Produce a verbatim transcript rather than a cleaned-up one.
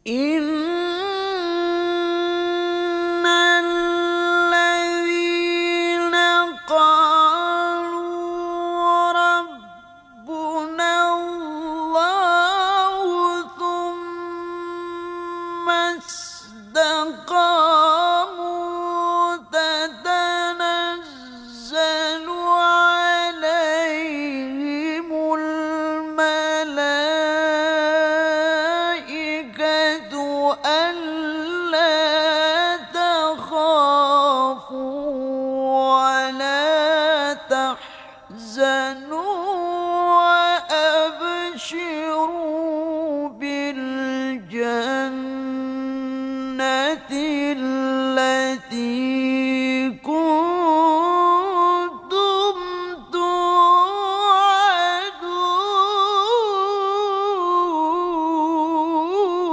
إن الذين قالوا ربنا الله ثم استقاموا تتنزل عليهم الملائكة ألا تخافوا ولا تحزنوا وأبشروا بالجنة